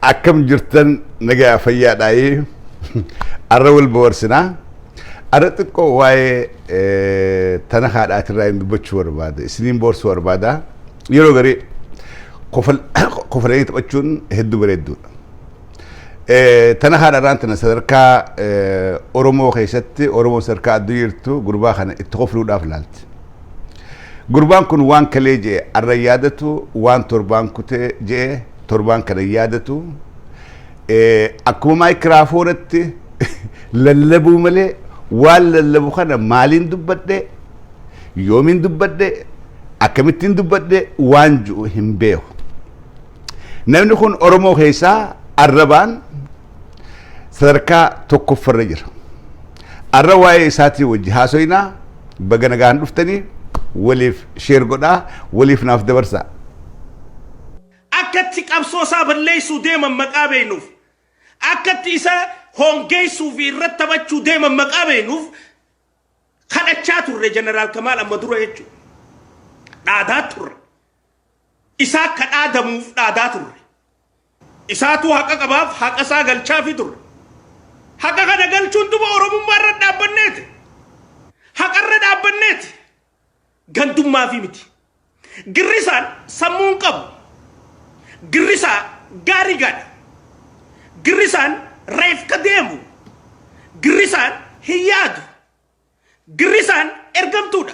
Akkam jirtan nagaa fayyaadhaayee arra wal boharsinaa. Arra xiqqoo waa'ee tana haadhaatirraa hin dubbachuu barbaada. Isiniin boorsuu barbaada. Yeroo garii kofalanii taphachuun hedduu bareedduudha. Tana haadharraan tana sadarkaa Oromoo keessatti Oromoo sadarkaa addunyaa jirtu gurbaa kana itti kofluudhaaf laalti. Gurbaan kun waan kalee je'e arra hin yaadatu, waan torbaan kute je'e torbaan kana hin yaadatu. Akkuma maayikiraafoonatti lallabuu malee waan lallabu kana maaliin dubbadhe, yoomiin dubbadhe, akkamittiin dubbadhe waan ji'u hin beeku. Namni kun Oromoo keessaa arrabaan sadarkaa tokkoffarra jira. Arra waa'ee isaatii wajji haasoynaa baga nagaan dhuftanii waliif sheer godhaa waliif naaf dabarsaa. Akkatti qabsoo isaa balleessuu deeman maqaa beeknuuf, akkatti isa hongeessuu fi irratti taphachuu deeman maqaa beeknuuf kadhachaa turre Jeneraal Kamaal amma dura jechuudha. Dhaadaa turre. Isaa akka dhaadamuuf dhaadaa turre. Isaatu haqa qabaaf haqa isaa galchaafi turre. Haqa kana galchuun duba Oromummaa irra dhaabbanneeti. Haqa irra dhaabbanneeti. Gandummaafi miti. Girrisaan sammuu hin qabu. Girrisaa gaarii gaadha. Girrisaan reefka deemu. Girrisaan hin yaadu. Girrisaan ergamtuudha.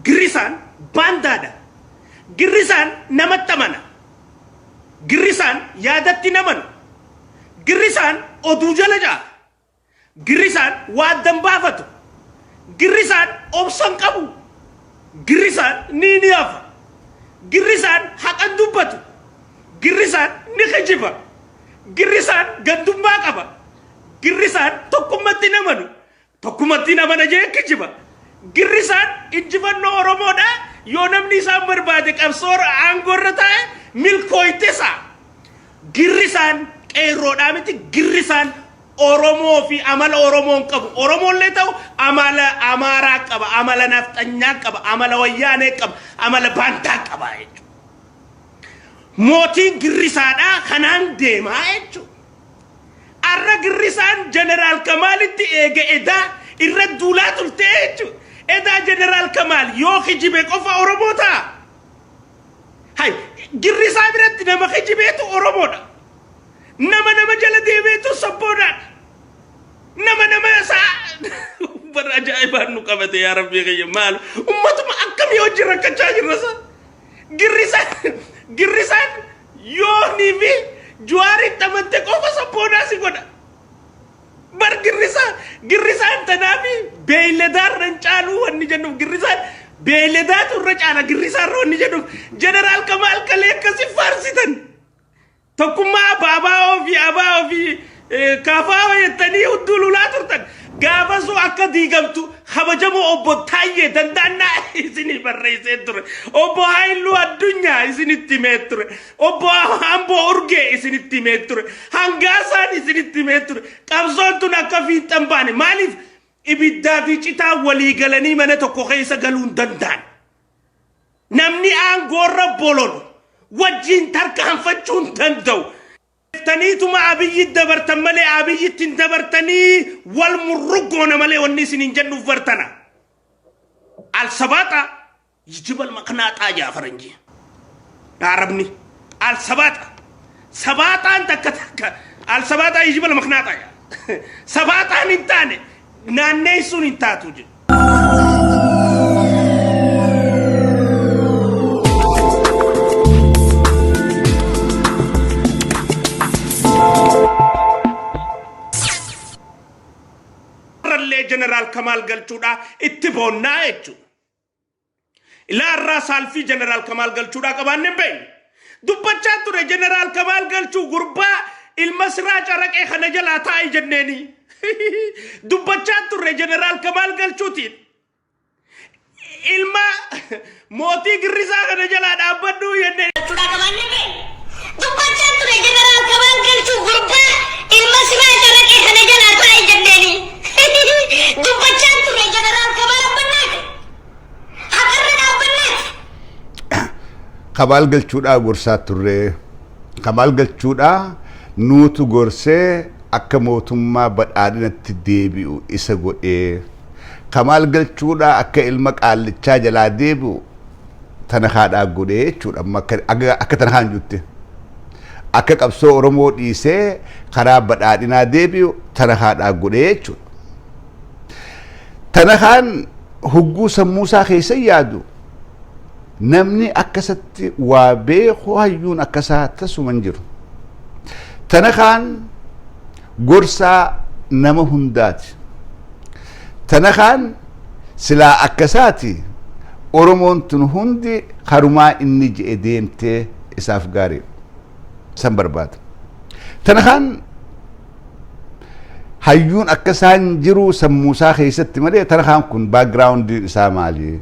Girrisaan baandaadha. Girrisaan namatti amana. Girrisaan yaadatti hin amanu. Girrisaan oduu jala ja'a. Girrisaan waa adda hin baafatu. Girrisaan obsa hin qabu. Girrisaan ni ni hafa. Girrisaan haqa hin dubbatu. Girrisaan ni kijiba. Girrisaan gandummaa qaba. Girrisaan tokkummatti hin amanu. Tokkumatti hin amana jee kijiba. Girrisaan injifannoo Oromoodha. Yoo namni isaan barbaade qabsoo aangoo irra taa'e milkooytesa. Girrisaan qeerroodhaa miti girrisaan Oromoo fi amala Oromoo hin qabu. Oromoollee ta'u amala Amaaraa qaba, amala nafxanyaa qaba, amala wayyaanee qaba, amala baantaa qaba jechuudha. Mootiin girrisaadhaa kanaan deemaa jechuudha. Arra girrisaan Jeneraal Kamaalitti eega edaa irra duulaa turtee jechuudha. Edaa Jeneraal Kamaal yoo kijibe qofa Oromoo ta'a. Hay girrisaa biratti nama kijibeetu Oromoodha. Nama nama jala deemeetu sabboonaadha. Nama nama isaa bara ajaa'ibaan nu qabate yaa rabbii kiyya maal ummatuma akkamii hojii rakkachaa jirra sa girrisaan girrisaan yoonii fi juwaaritti amante qofa sabboonaa si godha. Bar girrisaa girrisaan tanaafi beeyladaa irra hin caaluu wanni jennuuf girrisaan beeyladaatu irra caala girrisaa irra wanni jennuuf jeneraal Kamaal Kalee akkasi faarsitan. Tokkummaa ABO fi ABO fi KFO jettanii hudduu lulaa turtan. Gaafasuu akka diigamtu kabajamoo obbo Taayyee Dandaannaa isinii barreessee ture. Obbo Haayiluu Addunyaa isinitti himee ture. Obbo Amboo Urgee isinitti himee ture. Hangaasaan isinitti himee ture. Qabsoon tun akka fiixan baane maaliif ibiddaa fi citaa walii galanii mana tokko keessa galuu hin danda'an. Namni aangoorra bololu wajjin tarkaanfachuu hin danda'u. Taniituma Abiyyi dabartan malee Abiyyitti hin dabartanii wal murruggoona malee wanni isin hin jennuuf bartana. Al-sabaaxa jibal maqnaaxaa jaa faranjii. Arabni al-sabaaxa. Sabaaxaan takka takka al-sabaaxaa jibal maqnaaxaa jaa. Sabaaxaan hin taane naanneessuun hin taatu jedhu. Irrallee jeneraal Kamaal Galchuudhaa itti boonnaa jechuudha. Ilaa irraa saalfii jeneraal Kamaal Galchuudhaa qabaanne hin beeknu. Dubbachaa ture jeneraal Kamaal Galchuu gurbaa ilma siraa caraqee kana jalaa taa'i jenneeni. Dubbachaa turre jeneraal Kamaal Galchuutiin. Ilma mootii girrisaa kana jalaa dhaabbadhu jenneen. Galchuudhaa qabaanne hin beeknu. Dubbachaa ture jeneraal Kamaal Galchuu gurbaa ilma siraa caraqee kana jalaa taa'i jenneeni. Dubbachaa ture jeneraal Kamaal Abbannaati. Haqarra dhaabbanneeti. Kabaal galchuudhaa gorsaa turre. Kamaal Galchuudhaa nuutu gorsee akka mootummaa badhaadhinatti deebi'u isa godhee. Kamaal Galchuudhaa akka ilma qaallichaa jalaa deebi'u tana haadhaa godhee jechuudha. Amma akka tana haan jutte. Akka qabsoo Oromoo dhiisee karaa badhaadhinaa deebi'u tana haadhaa godhee jechuudha. Tana haan hugguu sammuu isaa keessa yaadu namni akkasatti waa beeku hayyuun akkasaa tasuma hin jiru. Tana kaan gorsaa nama hundaati. Tana kaan silaa akkasaati Oromoon tun hundi karumaa inni je'e deemtee isaaf gaarii san barbaada. Tana kaan hayyuun akkasaan jiru sammuu isaa keessatti malee tana kaan kun background isaa maali?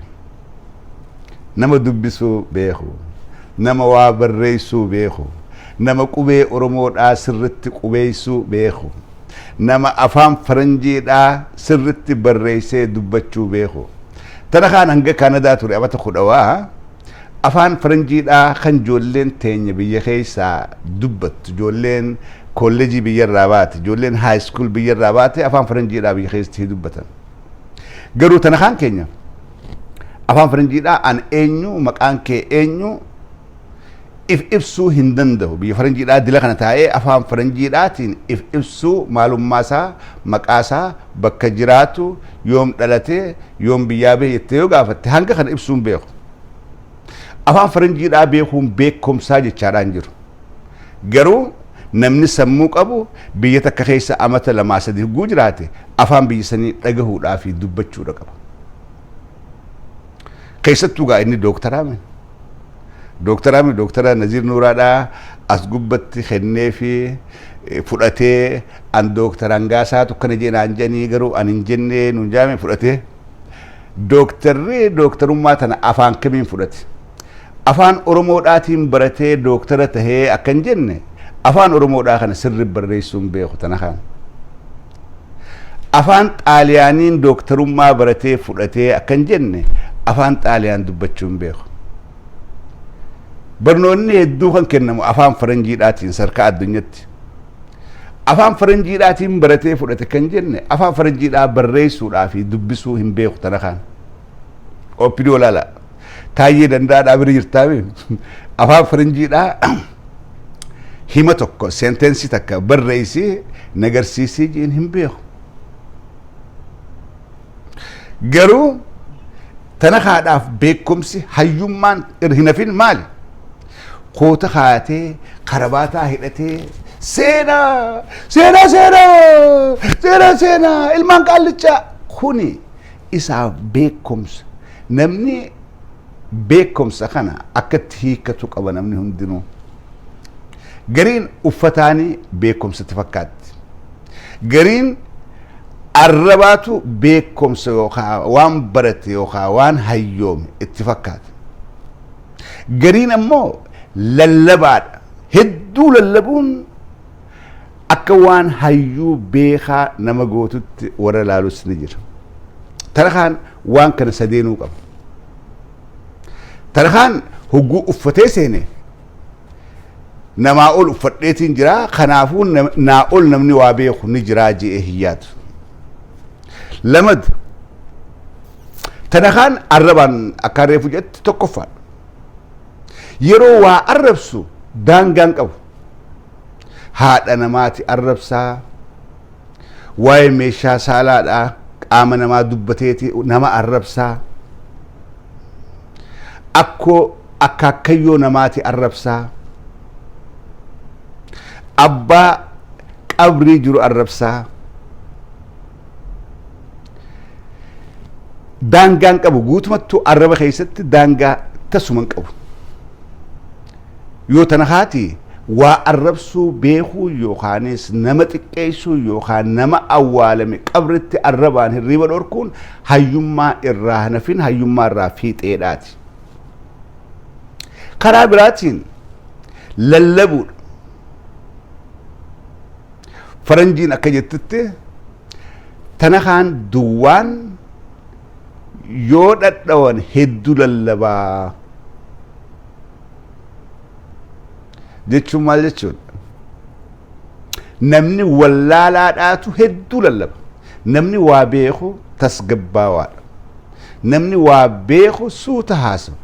Nama dubbisuu beeku, nama waa barreessuu beeku, nama qubee Oromoodhaa sirritti qubeessuu beeku, nama afaan Faranjiidhaa sirritti barreessee dubbachuu beeku. Tana kaan hanga Kaanadaa ture amata 10 afaan Faranjiidhaa kan ijoolleen teenya biyya keessaa dubbattu, ijoolleen kolleejii biyyarraa baate, ijoolleen high school biyyarraa baate afaan Faranjiidhaa biyya keessatti dubbatan. Garuu tana kaan keenya afaan Faranjiidhaa an eenyu, maqaan kee eenyu if ibsuu hin danda'u. Biyya Faranjiidhaa dila kana taa'ee afaan Faranjiidhaatiin if ibsuu, maalummaasaa, maqaasaa, bakka jiraatu, yoom dhalatee, yoom biyyaa bahe jettee yoo gaafatte hanga kana ibsuun beeku. Afaan Faranjiidhaa beekuun beekumsaa jechaadhaan jiru. Garuu namni sammuu qabu biyya takka keessa amata 2 3 hogguu jiraate afaan biyya sanii dhagahuudhaa fi dubbachuudha qaba. Keessattuu gaa inni dooktaraame. Dooktaraame, dooktara Naziir Nuuraadhaa as gubbatti kennee fi fudhatee, an dooktara Hangaasaatu akkana jeenaan jedhanii garuu an hin jennee nuun jaame fudhatee. Dooktarri dooktarummaa tana afaan kamiin fudhate? Afaan Oromoodhaatiin baratee dooktara tahee akka hin jenne afaan Oromoodhaa kana sirri barreessuun beeku tana kaan. Afaan Xaaliyaaniin dooktarummaa baratee fudhatee akka hin jenne afaan Xaaliyaan dubbachuun beeku. Barnoonni hedduu kan kennamu afaan Faranjiidhaatiin sadarkaa addunyaatti. Afaan Faranjiidhaatiin baratee fudhate kan jenne afaan Faranjiidhaa barreessuudhaa fi dubbisuu hin beeku tana kaan. OPDO laala. Taayyee Danda'aadhaa bira jirtaami. Afaan Faranjiidhaa hima tokko, sentence takka barreessii nagarsiisii jeen hin beeku. Garuu tana haadhaaf beekumsi hayyummaan hin hafin maali? Koota kaatee karabaataa hidhatee seenaa seenaa seenaa seenaa seenaa ilmaan qaallichaa kuni isaaf beekumsa. Namni beekumsa kana akkatti hiikkatu qaba namni hundinuu. Gariin uffataanii beekumsatti fakkaatti. Gariin arrabaatu beekumsa yookaan waan barate yookaan waan hayyoome itti fakkaata. Gariin ammoo lallabaadha. Hedduu lallabuun akka waan hayyuu beekaa nama gootutti warra laalus ni jira. Tarakaan waan kana sadeenuu qaba. Tarakaan hogguu uffatee seene namaa ol uffadheetiin jira, kanaafuu naa ol namni waa beeku ni jiraa je'ee hin yaadu. Lamad, tanakaan arrabaan akka reefu jetti tokkoffaadha. Yeroo waa arrabsu daangaan qabu. Haadha namaati arrabsaa, waa'ee meeshaa saalaadhaa qaama namaa dubbateeti nama arrabsaa, akkoo akkaakkayyoo namaati arrabsaa, abbaa qabrii jiru arrabsaa. Daangaan qabu, guutumattuu arraba keessatti daangaa tasuma hin qabu. Yoo tana haati waa arrabsuu beekuu yookaanis nama xiqqeessuu yookaan nama awwaalame qabritti arrabaan hirriiba dhorkuun hayyummaa irraa hanafin hayyummaa irraa fiixeedhaati. Karaa biraatiin lallabuudha. Faranjiin akka jettutti tana kaan duwwaan yoo dhadhawan hedduu lallabaa. Jechuun maal jechuudha? Namni wallaalaadhaatu hedduu lallaba. Namni waa beeku tasgabbaawaadha. Namni waa beeku suuta haasawa.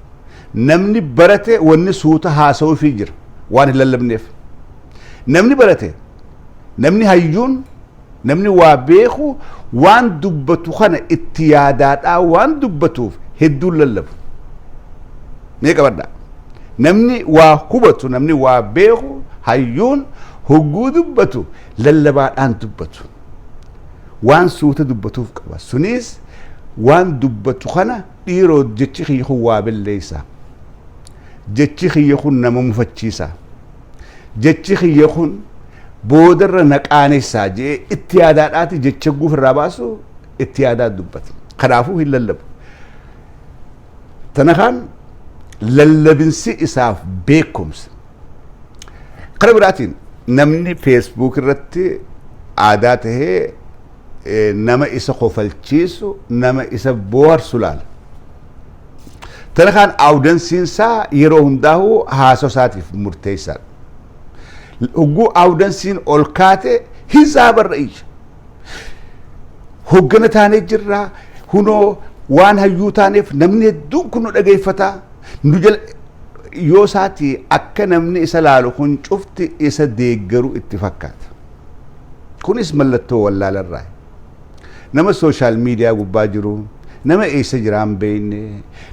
Namni barate wanni suuta haasawuufii jira waan hin lallabneef. Namni barate, namni hayyuun, namni waa beeku waan dubbatu kana itti yaadaadhaa waan dubbatuuf hedduun lallabu. Mee qabadhaa. Namni waa hubatu, namni waa beeku, hayyuun hogguu dubbatu lallabaadhaan dubbatu. Waan suuta dubbatuuf qaba. Sunis waan dubbatu kana dhiiroo jechi kiyya kun waa balleessa. Jechi kiyya kun nama mufachiisa. Jechi kiyya kun boodarra na qaanessaa jee itti yaadaadhaati jecha guuf irraa baasu itti yaadaa dubbata. Kanaafuu hin lallabu. Tanakaan lallabinsi isaaf beekumsa. Kara biraatiin namni Facebook irratti aadaa tahee nama isa kofalchiisu, nama isa bohaarsu laala. Tanakaan audienceiin isaa yeroo hundaa'u haasoo isaatiif murteessaadha. Hogguu audienceiin ol kaate hisaabarra iyya. Hoggana taanee jirraa, hunoo waan hayyuu taaneef namni hedduun kun nu dhageeffata. Nu jala yoo isaati akka namni isa laalu kun cufti isa deeggaru itti fakkaata. Kunis mallattoo wallaalarraa. Nama social media gubbaa jiru, nama eessa jiraan beekne,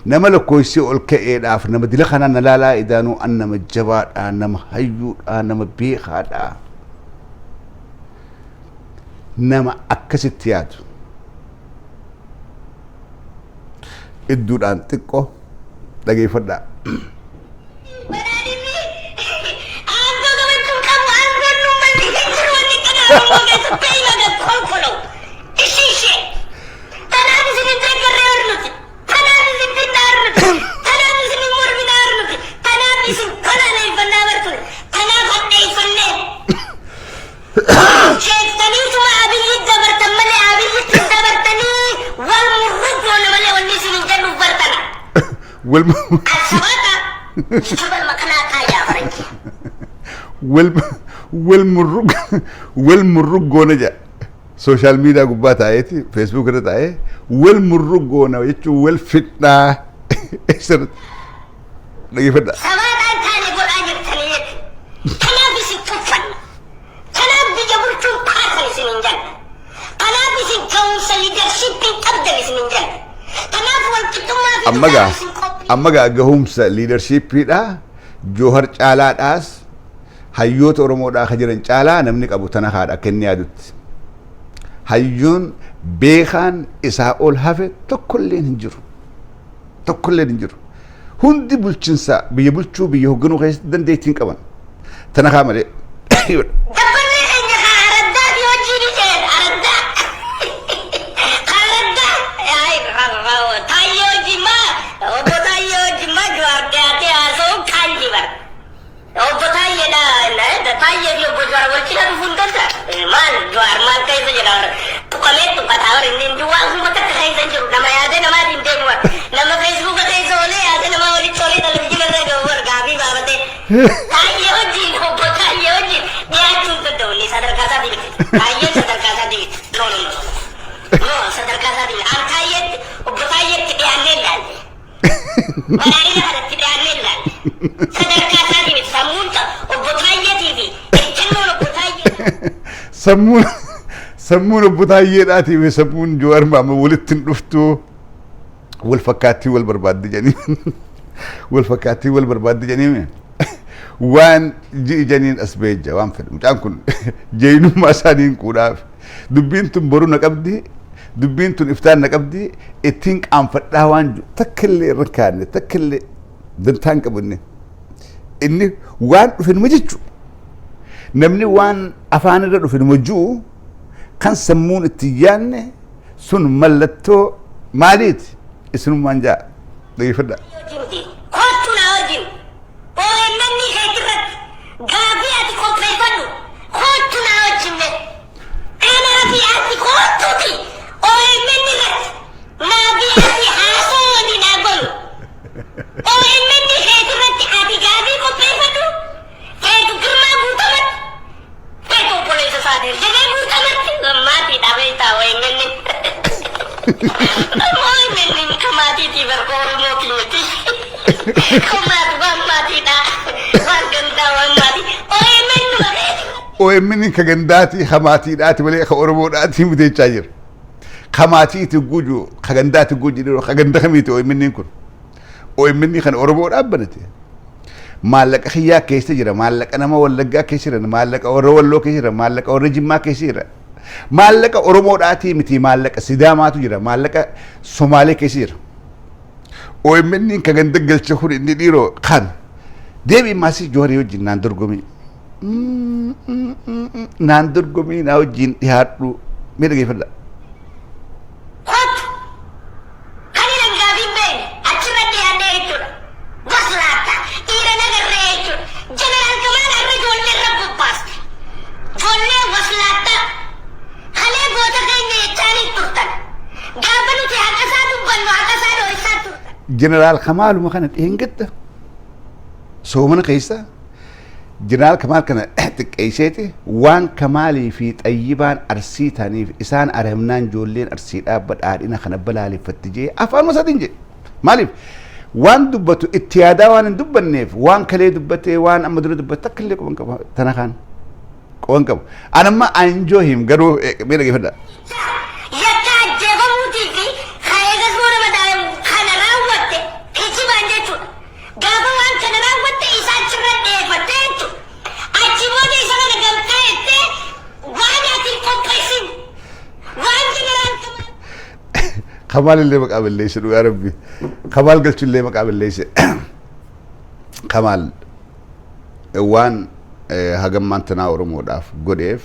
nama lakkoofsi ol ka'eedhaaf nama dila kanaan na laalaa idaanuu an nama jabaadha, nama hayyuudha, nama beekaadha. Nama akkasitti yaadu. Idduudhaan xiqqoo dhageeffadhaa. Badhaadhinni aangoo qabachuu qabu, aangoon nu malli hin jiru, wanni kana Oromoo keessatti ilaga kolkolow. Ishii ishee. Tanaaf isin hin deeggarree hornuti. Tanaaf isin finnaa hornuti. Tanaaf isin hin morminaa hornuti. Tanaaf isin koloneeffannaa barture. Tanaaf hadheeffannee. Sheektaniituma Abiyyi dabartan malee Abiyyitti dabartanii wal murruggoona malee wanni isin hin jennuuf bartana. Wal Al-Shabaata jabal makalaakaa yaa faranji. Wal wal murrug wal murruggoona jedha. Social media gubbaa taa'eeti, Facebook irra taa'ee wal murruggoona jechuun wal fixnaa sirriitti dhageeffadhaa. Sabaadhaan taane godhaa jirtanii jechuudha. Kanaaf isin tuffanna. Kanaaf biyya bulchuun taatan isin hin jenna. Kanaaf isin ga'umsa leadershipii qabdan isin hin jenna. Kanaaf walqixxummaa fi Amma gaa dhugaaf isin qophii. Amma gaa gahumsa leadershipiidha. Joohar caalaadhaas hayyoota Oromoodhaa ka jiran caalaa namni qabu tana haadha akka inni yaadutti. Hayyuun beekaan isaa ol hafe tokkolleen hin jiru. Tokkolleen hin jiru. Hundi bulchinsa biyya bulchuu, biyya hoogganuu keessatti dandeettii hin qaban. Tana kaa malee. Dabballee keenya kaa araddaa fi hojii ni jedhan araddaa. Kaa araddaa Taayyee hojii maa obbo Taayyee hojii maa Jawaar dhiyaatee haasa'uun kaanji bara. Obbo Taayyeedha, Taayyee fi obbo Jawaar wal cina dhufuu hin danda'a. Maal Jawaar maal keessa jira? Tuqamee tuqataa bara, inni inni waan kuma takka keessa hin jiru, nama yaadee namaatiin deemu bara. Nama Facebooka keessa oolee yaadee namaa walitti oolee televizyiina irra gahu bara gaafii baafatee. Taayyee wajjin, obbo Taayyee wajjin dhiyaachuu hin danda'u, inni sadarkaa isaatii miti. Taayyeen sadarkaa isaatii miti. No, no, no. No, sadarkaa isaatii miti. An Taayyeetti, obbo Taayyeetti dhiyaannee ilaalle. Badhaadhina kanatti dhiyaannee ilaalle. Sadarkaa isaatii miti. Sammuun obbo Taayyeetii fi ejjennoon obbo Taayyee. Sammuun obbo Taayyeedhaatii fi sammuun Jawaar Mahammad walitti hin dhuftu, wal fakkaattii wal barbaaddi jedhanii, wal fakkaattii wal barbaaddi jedhanii waan ji'i janiin as beejja waan fedhe. Mucaan kun jeenyummaa isaaniin quudhaaf dubbiin tun boru na qabdi, dubbiin tun iftaan na qabdi, ittiin qaanfadhaa waan jiru takka illee irra kaanne, takka illee dantaa hin qabne. Inni waan dhufe numa jechu. Namni waan afaan irra dhufe numa ji'u kan sammuun itti yaanne sun mallattoo maaliiti? Isinummaan jaa dhageeffadhaa. Wajjin kottu na wajjin OMN keetirratti gaafii ati qopheeffadhu, kottu na wajjin mee. Anaa fi ati kottuuti OMN irratti naa fi ati haasoo waliin haa goonu. OMN keetirratti ati gaafii qopheeffadhu. Kumaat waan maatiidha. Waan gandaa waan maatii. OMN numa keeti. OMN ka gandaati, ka maatiidhaati malee ka Oromoodhaati miti jechaa jira. Ka maatiiti guju, ka gandaati guju jedhu, ka ganda kamiiti OMN kun? OMN kan Oromoodhaaf banate. Maallaqa kiyyaa keessa jira, maallaqa nama Wallaggaa keessa jira, maallaqa warra Walloo keessa jira, maallaqa warra Jimmaa keessa jira. Maallaqa Oromoodhaatii miti, maallaqa Sidaamaatu jira, maallaqa Somaalee keessa jira. OMN ka ganda galche kun inni dhiiroo kan deebiin maasii Jooharii wajjin naan dorgomii. Naan dorgomii, naa wajjin dhiyaadhu, mee dhageeffadha. Kottu. Kan hin hangaafiin beekne achirra dhiyaannee jechuudha. Waslaatta dhiira nagarree jechuudha. Jeneraal Kamaal har'a ijoollee irra bobbaaste. Ijoollee waslaattaa. Kalee goota keenya jechaanii turtan. Gaafa nuti haqa isaa dubbannu haqa isaa dho'isaa turtan. Jeneraal Kamaaluma kana dheengadda soomana keessa Jeneraal Kamaal kana xiqqeesseeti, waan Kamaalii fi Xayyibaan Arsii ta'aniif isaan arhamnaan ijoolleen Arsiidhaa badhaadhina kana balaaleffatti jee afaanuma isaatiin jee. Maaliif? Waan dubbatu itti yaadaa waan hin dubbanneef, waan kalee dubbatee, waan amma dura dubbate takka illee quban qabu tana kaan quban qabu. Anamma enjoy him garuu mee dhageeffadha. Yakka ajjeefamuutii fi eegas booda madaa'e kana raawwatte kijibaan jechuudha. Gaafa waan kana raawwatte isa achirra dheeffatte jechuudha. Achi booda isa kana gamtaa jettee waan ati hin qopheessin. Waan jeneraal Kamaal Kamaal illee maqaa balleesse, dhugaa rabbi. Kamaal galchu illee maqaa balleesse. Kamaal waan hagammaan tanaa Oromoodhaaf godheef,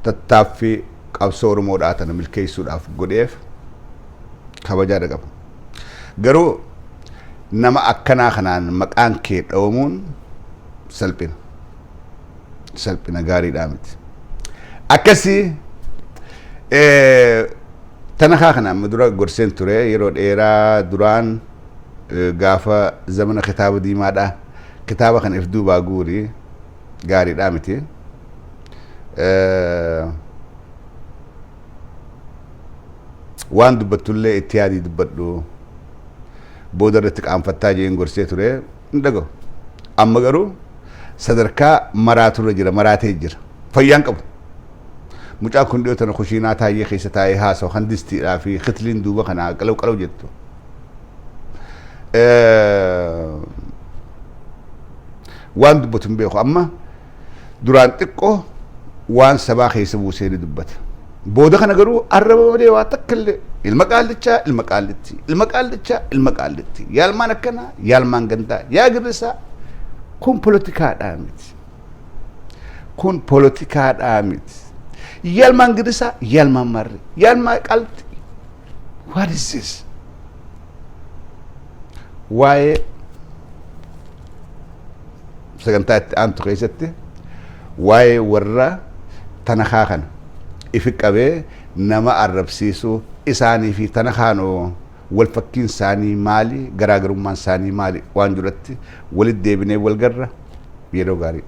tattaaffii qabsoo Oromoodhaa tana milkeessuudhaaf godheef kabajaadha qaba. Garuu nama akkanaa kanaan maqaan kee dhawamuun salphina. Salphina gaariidhaa miti. Akkasii tana kaa kana amma dura gorseen ture yeroo dheeraa duraan, gaafa zamana kitaaba diimaadha. Kitaaba kana if duubaa guuri, gaariidhaa miti. Waan dubbattullee itti yaadii dubbadhu, booda irratti qaanfattaa jeen gorsee ture, hin dhaga'u. Amma garuu sadarkaa maraaturra jira, maraatee jira. Fayyaan qabu. Mucaan kun dhiyoo tana kushiinaa taayyee keessa taa'ee haasawa kan distiidhaa fi kitliin duuba kanaa qalaw qalaw jettu. Waan dubbatu hin beeku. Amma duraan xiqqoo waan sabaa keessa buusee ni dubbata. Booda kana garuu arraba malee waa takka illee, ilma qaallichaa, ilma qaallitti, ilma qaallichaa, ilma qaallitti, yaalmaan akkanaa, yaalmaan gandaa, yaa girrisaa, kun poolotikaadhaa miti. Kun poolotikaadhaa miti. Yaalmaan girrisaa, yaalmaan marri, yaalmaan qaallitti. What is this? Waa'ee sagantaa itti aantu keessatti waa'ee warra tanakaa kana ifi qabee nama arrabsiisuu isaanii fi tanakaanoo wal fakkiin isaanii maali, garaagarummaan isaanii maali waan jirutti walitti deebinee wal garra. Yeroo gaarii.